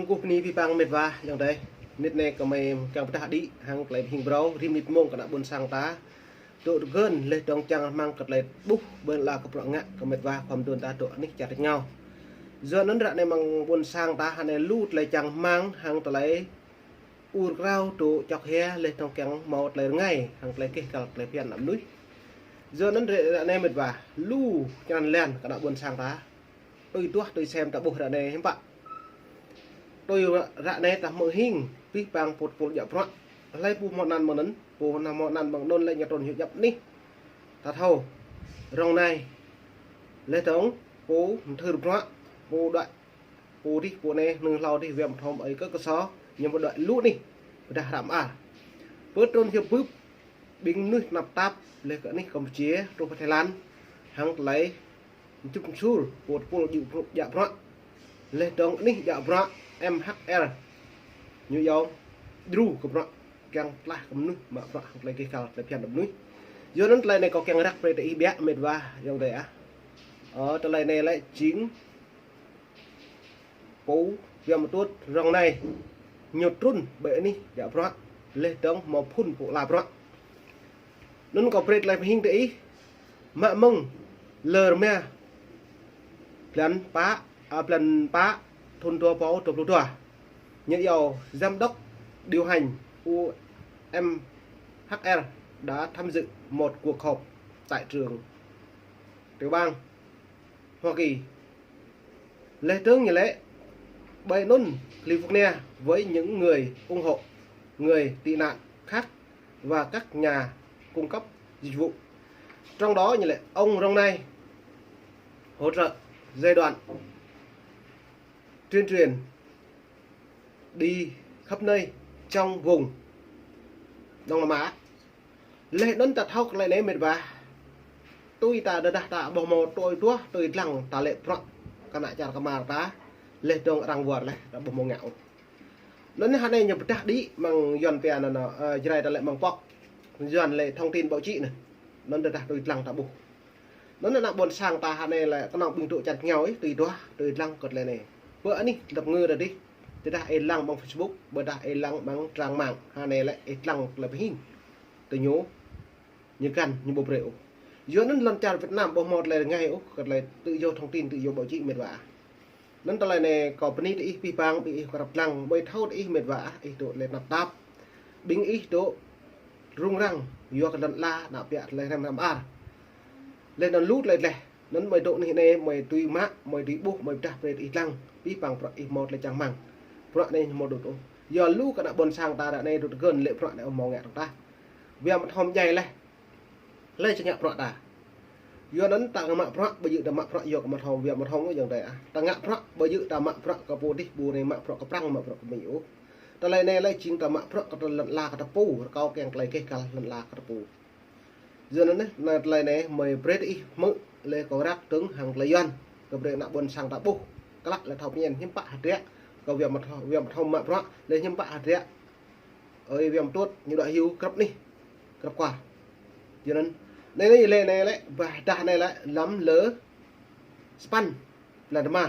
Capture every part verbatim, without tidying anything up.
Kơkuh bơni abih bang met wa ayŏng adơi. Mơnit anai kơmơi kiăng pơdah đĭ hăng tơlơi pơhing phrâo, rĭm mơnit mông kơ ană ƀôn sang ta. Dŏ tơgơ̆n laih dơ̆ng čang rơmang kơ tơlơi ƀuh ƀơi lŏn ala kơ bruă ngă kơ met wa khua mơduôn ta dŏ anih čar tač rơngiao. Yua anŭn ră anai amăng ƀôn sang ta hơnai lu tơlơi čang rơmang hăng tơlơi ur krao dŏ čŏk hia laih dơ̆ng kiăng hmâo tơlơi rơngai hăng tơlơi keh kăl tơlơi phiăn ană mơnuih. Yua anŭn ră anai met wa lu črăn lan kơ ană ƀôn sang ta. Tui duah tui sem ta ƀuh ră anai hiư̆m pă. Tui ră anai ta hmư̆ hing abih bang pô tơpul djă bruă. Hlơi pô hmâo anăn mơ̆ng anŭn, pô hmâo anăn mơ̆ng anŭn lĕ ñu trŭn hyu djăp anih. Ta thâo rŏng anai laih dơ̆ng pô mơthưr bruă, pô đuaĭ, pô rih, pô anai, hnưng hlâo rih, wơ̆t mơthom ơi kơ kơso, ñu pơđuaĭ lu anih, pơdah hră mơar. Pơtrŭn hyu bưp, ƀing mơnuih tơnap tap, laih kơ anih Campuchia, truh pơ Thái Lan, hăng tơlơi mơčŭp mơsur, pô tơpul djă bruă, djă bruă. Laih dơ̆ng anih djă bruă, M H R, ñu yơ̆ng djru kơ bruă, kiăng tlaih kơ mơnuih mă bruă hăng tơlơi keh kăl tơlơi phiăn ană mơnuih. Yua anŭn tơlơi anai kâo kiăng răk brơi tơ ih biă met wa ayŏng adơi ah. Ơ, tơlơi anai lĕ jing pô wơ̆t mơtuôt rŏng anai ñu trŭn ƀơi anih djă bruă, laih dơ̆ng hmâo phŭn pô ala bruă. Anŭn kâo brơi tơlơi pơhing tơ ih, mă mơ̆ng lơ rơma blan pă, a, blan pă thŭn dua rơbâo dua pluh dua. Ñu yơ̆ng giám đốc điều hành của M H R đã tham dự một cuộc họp tại trường tiểu bang Hoa Kỳ. Laih dơ̆ng ñu lĕ ƀơi anŭn California với những người ủng hộ người tị nạn khác và các nhà cung cấp dịch vụ. Trong đó ñu lĕ ông rŏng anai hỗ trợ giai đoạn tuyên truyền đi khắp nơi trong vùng Đông Nam Á. Laih anŭn ta thâo kơ tơlơi anai met wa. Tui ta tơdah ta ƀu hmâo tui duah, tui lăng ta lĕ bruă kơ ană čar kơmar ta, laih dơ̆ng arăng wơr laih, ta ƀu hmâo ngă ôh. Anŭn hơnai ñu pơdah đĭ amăng Yuan pia anŭn, ơ, Jrai ta lĕ amăng pŏk. Yuan lĕ thông tin báo chí anŭn. Anŭn tơdah tui lăng ta ƀuh. Anŭn ană ƀôn sang ta hơnai lĕ kơnơ̆ng ƀing dŏ čar rơngiao ih, tui duah, tui lăng kơ tơlơi anai. Pơ anih tơlơi pơngư ta dih. Tơdah ih lăng amăng Facebook, ƀôdah ih lăng amăng trang mạng, hơnai lĕ ih lăng tơlơi pơhing. Tơ ñu, ñu găn, ñu ƀu brơi ôh. Yua anŭn lŏn čar Việt Nam ƀu hmâo tơlơi rơngai ôh, kơ tơlơi tự do thông tin, tự do báo chí met wa. Anŭn tơlơi anai kâo bơni tơ ih abih bang, ƀing ih kơ răp lăng, ƀơi thâo tơ ih met wa, ih dŏ tơlơi tơnap tap. Ƀing ih dŏ rŭng răng, yua kơ lŏn ala, ană ƀiă tơlơi hrăm hrăm ar. Laih anŭn lu tơlơi laih, anŭn mơi dŏ anih anai, mơi tui mă, mơi tui ƀuh, mơi pơdah brơi tơ ih lăng, abih bang bruă ih hmâo tơlơi čang rơmang. Bruă anai hmâo dŏ ôh. Yua lu kơ ană ƀôn sang ta ră anai dŏ tơgơ̆n lĕ bruă anai ƀu hmâo ngă dơ̆ng tah. Wơ̆t mơthom djai laih. Hlơi či ngă bruă ta. Yua anŭn ta ngă mă bruă, ƀu djơ̆ ta mă bruă yua kơ mơthom, wơ̆t mơthom ôh ayŏng adơi ah. Ta ngă bruă, ƀu djơ̆ ta mă bruă kơ pô dih, pô anai mă bruă kơ Prăng, mă bruă kơ Mi ôh. Tơlơi anai lĕ jing ta mă bruă kơ tơlơi lŏn ala kơ ta pô, rơkâo kiăng tơlơi keh kăl lŏn ala kơ ta pô. Yua anŭn anai, anai tơlơi anai mơi brơi tơ ih hmư̆, laih kâo răk dơ̆ng hăng tơlơi Yuan, kơ brơi ană ƀôn sang ta ƀuh. Klă lĕ thâo pơñen hiư̆m pă hơdră, kơ wơ̆t mơthom, wơ̆t mơthom mă bruă, laih hiư̆m pă hơdră. Ơi wơ̆t mơtuôt, ñu dŏ hyu grăp anih, grăp khua. Yua anŭn, anai anai lĕ, anai lĕ, ƀôdah anai lĕ, lăm lơ sapăn blan rơma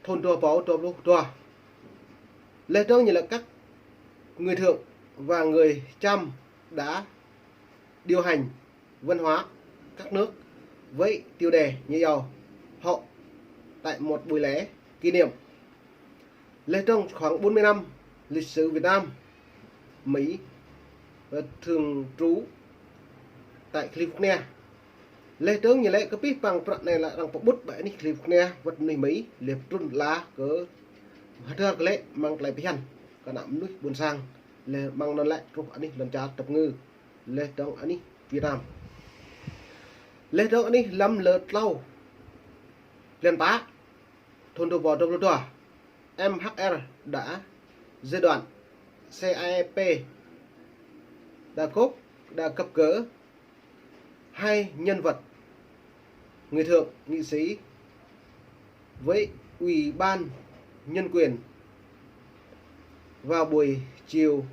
thŭn dua rơbâo dua pluh dua. Laih dơ̆ng ñu lĕ các người Thượng và người Chăm đã điều hành văn hóa các nước với tiêu đề như sau: Hội tại một buổi lễ kỷ niệm. Laih dơ̆ng khoảng bốn mươi năm lịch sử Việt Nam, Mỹ, và thường trú tại California. Laih dơ̆ng ñu lĕ kơ abih bang bruă anai lĕ arăng pơƀut ƀơi anih California, wơ̆t mơnuih Mi, laih pơtrŭn ala kơ hơdơr kơ lĕ amăng tơlơi phiăn kơ ană mơnuih ƀôn sang, laih amăng anŭn lĕ truh anih lŏn čar tơpơngư, laih dơ̆ng anih Việt Nam. Laih dơ̆ng anih lăm lơ klâo blan pă thŭn dua rơbâo dua pluh dua, M H R đã giai đoạn C I P đã góp, đã gặp gỡ hai nhân vật, người thượng nghị sĩ với Ủy ban Nhân quyền vào buổi chiều,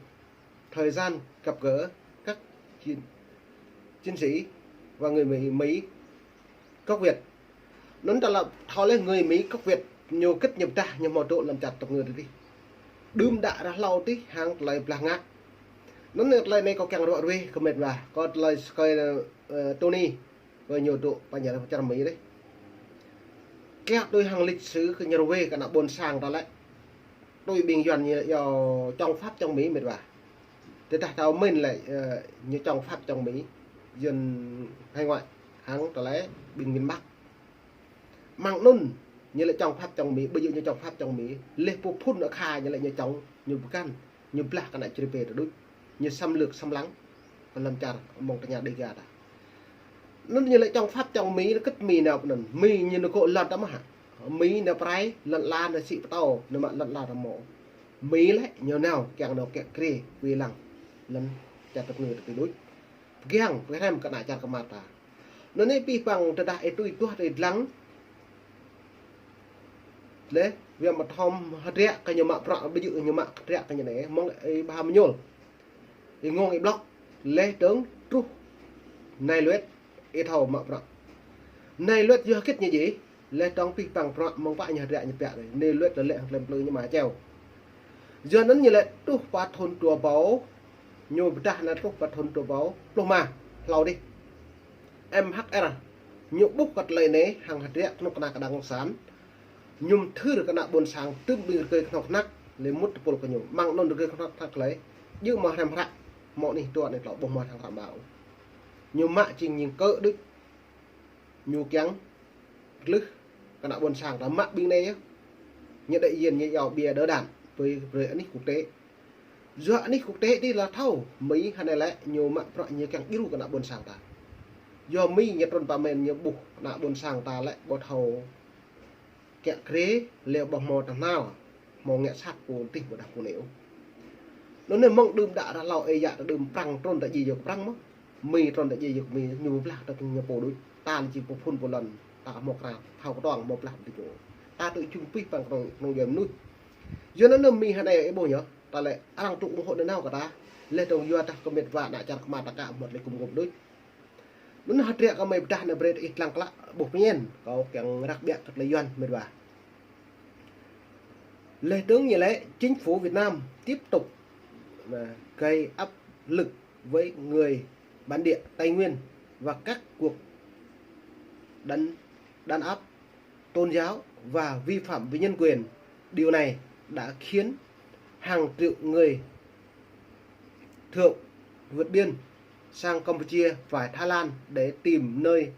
thời gian gặp gỡ các chiến, chiến sĩ và người Mỹ, Mỹ gốc Việt. Anŭn ta lăp thâo laih người Mỹ gốc Việt Ñu kĭt ñu pơdah ñu hmâo dŏ lăm čar tơpơngư tih. Đưm đă ră hlâo tih hăng tơlơi blah ngă. Anŭn tơlơi anai kâo kiăng ruă ruih kơ met wa. Kâo tơlơi sơkơi, ơ, Tony. Kơ ñu dŏ pơ čar Mi dih. Kiăng tui hăng lịch sử kơ ñu ruai kơ ană ƀôn sang ta lĕ. Tui ƀing Yuan ñu yua chống Pháp chống Mỹ met wa. Tơdah ta mĭn lĕ, ơ, ñu chống Pháp chống Mỹ, Yuan hải ngoại hăng tơlơi ƀing miền Bắc. Mơ̆ng anŭn ñu lĕ chống Pháp chống Mỹ, ƀu djơ̆ ñu chống Pháp chống Mỹ, leh pô phŭn akha ñu lĕ ñu chống, ñu pơkăn, ñu blah kơ ană Čư̆ Rơpê ta đôč, ñu xâm lược xâm lăng, pơ lăm čar mơ̆ng tơña Đêga ta. Anŭn ñu lĕ chống Pháp chống Mỹ, kĭt Mi nao pơ anŭn, Mi ñu nao kơ lŏn ta mơ̆ hă? Mi nao pơrai, lŏn la nao sĭ pơtâo, nao mă lŏn la ta mơ̆. Mi lĕ ñu nao, kiăng nao kiăng krê, wai lăng, lăm čar tơpơngư ta đôč. Pơgiăng, pơhrăm kơ ană čar kơmar ta. Anŭn anai pih păng tơdah ih tui tuah tui dlăng. Leh, wia mă thom hơdră kơ ñu mă prăk, ƀu djơ̆ ñu mă hơdră kơ ñu anai, mơ̆ng ih ba mơñul. Ih ngŏng ih blŏk, leh dơ̆ng truh. Anai luet, ih thâo mă prăk. Anai luet yua hơget ñu djai, leh dơ̆ng pih păng prăk mơ̆ng pă ñu hơdră ñu pơhiăp anai. Anai luet lĕ lĕ hăng klem plư ñu mă čeo. Yua anŭn ñu lĕ truh pă thŭn dua rơbâo, ñu pơdah anai truh pă thŭn dua rơbâo pluh rơma, hlâo dih. M H R, ñu ƀuh kơ tơlơi anai hăng hơdră kơnuk kơna kơđang cộng sản. Ñu mơthưr kơ ană ƀôn sang tơm ƀing rơgơi kơnuk kơna, leh mŭt tơpul kơ ñu. Mơ̆ng anŭn rơgơi kơnuk kơna lĕ, djơ̆ mă hrăm hră, mơ̆ anih tuan anih tlâo ƀu mă hrăm hră ƀu. Ñu mă jing ñu kơ đôč, ñu kiăng glưh kơ ană ƀôn sang ta mă ƀing anai yơh. Ñu đại diện ñu yua bia đỡ đạn, brơi, brơi anih quốc tế. Yua anih quốc tế dih lĕ thâo, Mi hơnai lĕ ñu mă prăk ñu kiăng djru kơ ană ƀôn sang ta. Yua Mi ñu trŭn pơmĭn ñu ƀuh ană ƀôn sang ta lĕ ƀu thâo kiăng krê, leh ƀu hmâo tơhnal, hmâo ngă sat pô tih ƀôdah pô anai ôh. Anŭn anai mơ̆ng đưm đă ră hlâo ơi yă ta đưm Prăng trŭn ta djai yua kơ Prăng mơ̆. Mi trŭn ta djai yua kơ Mi, ñu blah ta kơ ñu pô đôč. Ta lĕ či pô phŭn pô lŏn, ta hmâo krăp, thâo kơtuang hmâo blah ta kơ ñu. Ta tui jum pih păng kơnơ̆ng, kơnơ̆ng djuai mơnuih. Yua anŭn anai Mi hơnai ih ƀuh ñu, ta lĕ arăng tŭ ủng hộ nanao kơ ta. Leh dơ̆ng yua dah kơ met wa ană čar kơmar ta ka hmâo tơlơi gum gôp đôč. Anŭn hơdră kơ mơi pơdah anai brơi ih dlăng klă, ƀuh pơñen, kâo kiăng răk ƀiă kơ tơlơi Yuan met wa. Leh dơ̆ng ñu lĕ, chính phủ Việt Nam tiếp tục, à, gây áp lực với người bản địa Tây Nguyên và các cuộc đàn, đàn áp tôn giáo và vi phạm về nhân quyền. Điều này đã khiến hàng triệu người Thượng vượt biên sang Campuchia và Thái Lan để tìm nơi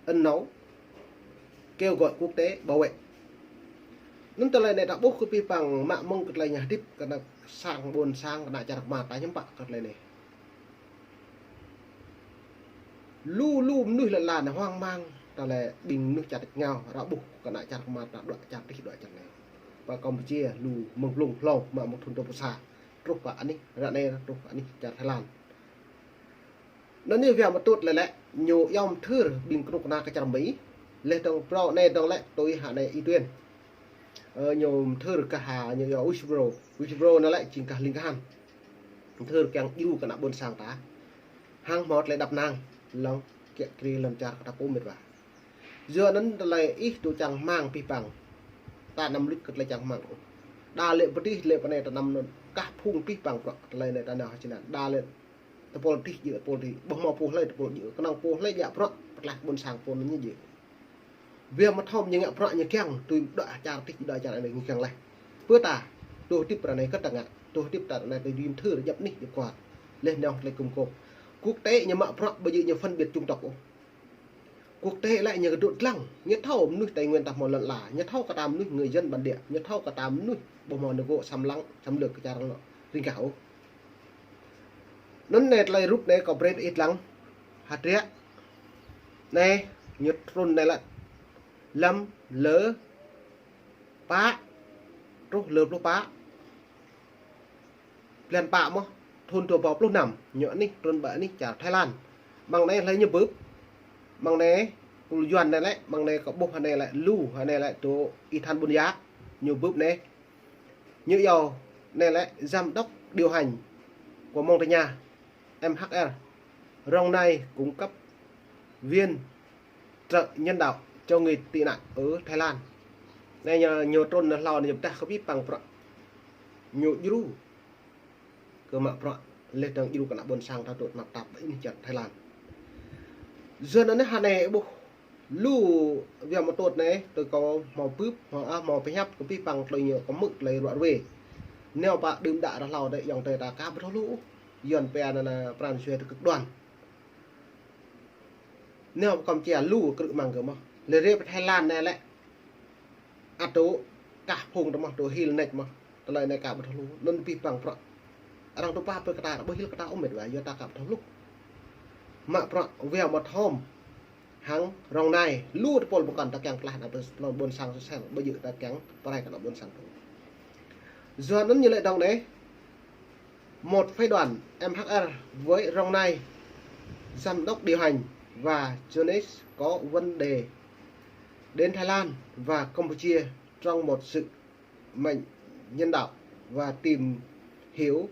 ẩn náu, kêu gọi quốc tế bảo vệ. Anŭn tơlơi anai ta ƀuh kơ pih păng mă mơ̆ng kơ tơlơi ñu hơdip kơ ană sang ƀôn sang kơ ană čar kơmar ta hiư̆m pă kơ tơlơi anai. Lu lu mơnuih lĕ lăn anai hoang mang, ta lĕ ƀing mơnuih čar tač rơngiao, ră ƀuh kơ ană čar kơmar ta đuaĭ čar tih đuaĭ čar anai. Pơ Campuchia lu mơ̆ng blung hlâo mă mơ̆ng thŭn dua rơbâo sa, truh pă anih, ră anai truh pă anih čar Thái Lan. Anŭn anai wia mơtŭt lĕ lĕ, ñu yom thưr ƀing kơnuk kơna kơ čar Mi, leh dơ̆ng phrâo anai dơ̆ng lĕ tui hă anai Y Tuyên. Ơ, ñu thưr kơ ha, ñu yua whistleblower, whistleblower anai lĕ jing kah ling kahan. Thưr kiăng djru kơ ană ƀôn sang ta. Hăng hmâo tơlơi đăp năng, lăng kiăng krê lăm čar kơ ta pô met wa. Yua anŭn tơlơi ih tŭ čang hmang pih păng. Ta anăm luč kơ tơlơi čang hmang. Đa lĕ pơdih lĕ pơ anai ta anăm anŭn kah phung pih păng prăk tơlơi anai ta nao hơjăn. Đa lĕ tơpul dih djơ̆ tơpul dih. Ƀu hmâo pô hlơi tơpul djơ̆. Kơnơ̆ng pô hlơi djă prăk, pơtlaih ƀôn sang pô anŭn ñu djơ̆. Wia mă thom ñu ngă prăk ñu kiăng tui đuaĭ čar tih đuaĭ čar anai ñu kiăng leh. Pơ ta, tŭ hơdip ră anai kơ ta ngă, tŭ hơdip ta ră anai tui yom thưr djăp anih djăp kwar. Leh nao tơlơi gum gôp. Quốc tế ñu mă prăk ƀu djơ̆ ñu phân biệt chủng tộc ôh. Quốc tế lĕ ñu kơ dŏ dlăng, ñu thâo mơnuih Tây Nguyên ta hmâo lŏn la, ñu thâo kơ ta mơnuih người dân bản địa, ñu thâo kơ ta mơnuih ƀu hmâo nao gŏ xâm lăng, xâm lược kơ čar lŏ ring gah ôh. Anŭn anai tơlơi rup anai kâo brơi ih dlăng, hơdră anai, ñu trŭn anai lĕ lăm lơ pă, truh lơ pluh pă. Blan pă mơ̆n, thŭn dua rơbâo pluh năm, ñu anih, trŭn pơ anih čar Thái Lan. Mơ̆ng anai hlơi ñu bưp, mơ̆ng anai, tơl Yuan anai lĕ, mơ̆ng anai kơ ƀuh anai lĕ, lu, anai lĕ, tơ Y Thanh Buôn Yă, ñu bưp anai. Ñu yua anai lĕ, giám đốc điều hành của Mông Tây Nha, M H R, rong nai cung cấp viện trợ nhân đạo cho người tị nạn ở Thái Lan. Anai ñu, ñu trŭn nao hlâo anai ñu pơdah kơ abih bang bruă. Ñu djru kơ mă bruă, laih dơ̆ng djru kơ ană ƀôn sang ta tŭ tơnap tap ƀơi anih čar Thái Lan. Yua anŭn anai hơnai ƀuh lu wia mơtôt anai, tui kâo hmâo bưp, hmâo ah, hmâo pơhiăp kơ abih bang tơlơi ñu kơ hmư̆ tơlơi ruă ruê. Nao pă đưm đă ră hlâo đơi ayŏng adơi ta aka ƀu thâo hluh ôh. Yuan pia anŭn anai pran jua tơ kơk đuan. Nao pơkŏm či lu krư̆ mơ̆ng kơ mơ̆. Lĕ rê pơ Thái Lan anai lĕ. Ăt tŭ kah phung tơ mơ̆, tŭ hil nĕč mơ̆. Tơlơi anai aka ƀu thâo hluh. Anŭn abih bang bruă. Arăng tŭ pap pơ kơ ta, ƀu hil kơ ta ôh met wa, yua ta aka ƀu thâo hluh. Mă bruă wia mơ̆ thom. Hăng rŏng anai, lu tơpul pơkŏn ta kiăng pơklaih ană ƀôn sang sơsel, ƀu djơ̆ ta kiăng pơrai kơ ană ƀôn sang tŭ. Yua anŭn ñu lĕ dơ̆ng anai, một phái đoàn M H R với Rong Nai, giám đốc điều hành và Jones có vấn đề đến Thái Lan và Campuchia trong một sứ mệnh nhân đạo và tìm hiểu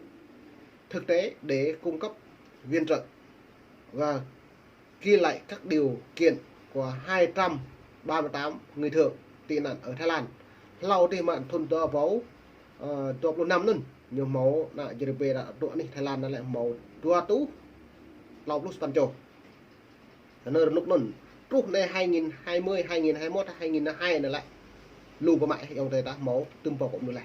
thực tế để cung cấp viện trợ và ghi lại các điều kiện của hai trăm ba mươi tám người Thượng tị nạn ở Thái Lan. Hlâo tih mă thŭn dua rơbâo, ơ, dua pluh năm anŭn, ñu hmâo ană Jrai ƀe ta tŭ anih Thái Lan anŭn lĕ hmâo dua rơtuh klâo pluh sapăn čô. Anŭn rơnŭk anŭn. Truh anai hai nghìn hai mươi, hai nghìn hai mươi mốt, hai nghìn hai anŭn lĕ. Lu pơmă ayŏng adơi ta hmâo tơm pô kơ mơnuih lĕ.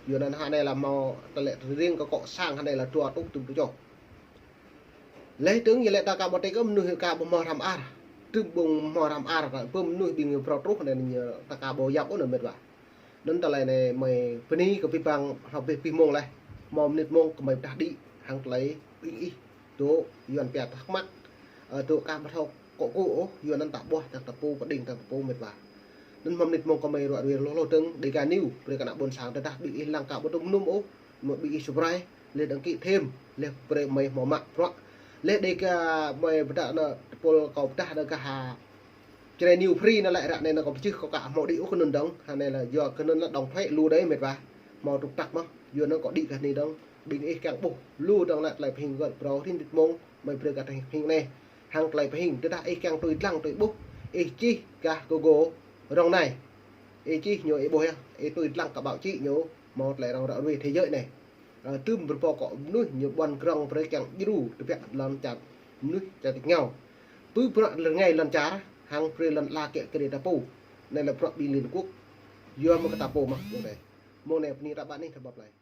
Yua anŭn hơnai lĕ hmâo tơlơi riêng kơ kŏ sang hơnai lĕ dua rơtuh tơm pluh čô. Laih dơ̆ng yua lĕ ta aka ƀu tĭ kơ mơnuih aka ƀu hmâo hrăm ar. Tơm ƀơ̆ng hmâo hrăm ar, ta pơm mơnuih ƀing prŏ truh anai ñu ta aka ƀu yap ôh anŭn met wa. Anŭn tơlơi anai mơi bơni kơ abih bang hrŏm abih bih mông laih. Hmâo mơnit mông kơ mơi pơdah đĭ hăng tơlơi ƀing ih. Tŭ Yuan pia thắc mắc. Ơ, tŭ aka ƀu thâo kŏ kơ ôh, Yuan anŭn ta ƀuh, ta tơpŭ, pơđing ta tơpŭ met wa. Anŭn hmâo mơnit mông kơ mơi ruă ruê hloh hloh dơ̆ng, Dega News, brơi kơ ană ƀôn sang tơdah ƀing ih lăng aka ƀu tŭ mơnum ôh, mơi ƀing ih subscribe, laih đăng ký thêm, laih brơi mơi hmâo mă bruă. Laih Dega mơi pơdah anŭn tơpul kâo pơdah anŭn kơ ha Jrai News Free anŭn lĕ ră anai anŭn kâo pơčeh kâo aka hmâo đĭ ôh kơ anŭn dơ̆ng, hơnai lĕ yua kơ anŭn lĕ đóng thuế lu đơi met wa, hmâo trục trặc mơ̆, yua anŭn kâo đĭ kơ anai dơ̆ng, ƀing ih kiăng ƀuh, lu dơ̆ng lĕ tơlơi pơhing gơ̆t phrâo rin mơnit mông, mơi brơi kơ tơlơi pơhing anai. Hăng tơlơi pơhing, tơdah ih kiăng tui lăng tui ƀuh, ih čih gah Google Rong Nai. Ih čih ñu ih ƀuh yơh, ih tui lăng kơ báo chí ñu, hmâo tơlơi arăng ruă ruê thế giới anai. Ơ, tơm pô kơ mơnuih ñu ƀuăn krŏng brơi kiăng djru tơbiă lŏn čar mơnuih čar tač rơngiao. Pơ bruă rơngai lŏn čar, hăng brơi lŏn ala kiăng kơ ta pô. Anai lĕ bruă ƀing Liên Quốc. Yua mơ̆ kơ ta pô mơ̆, yua anai. Mông anai bơni ta ƀă anih ta ƀuh laih.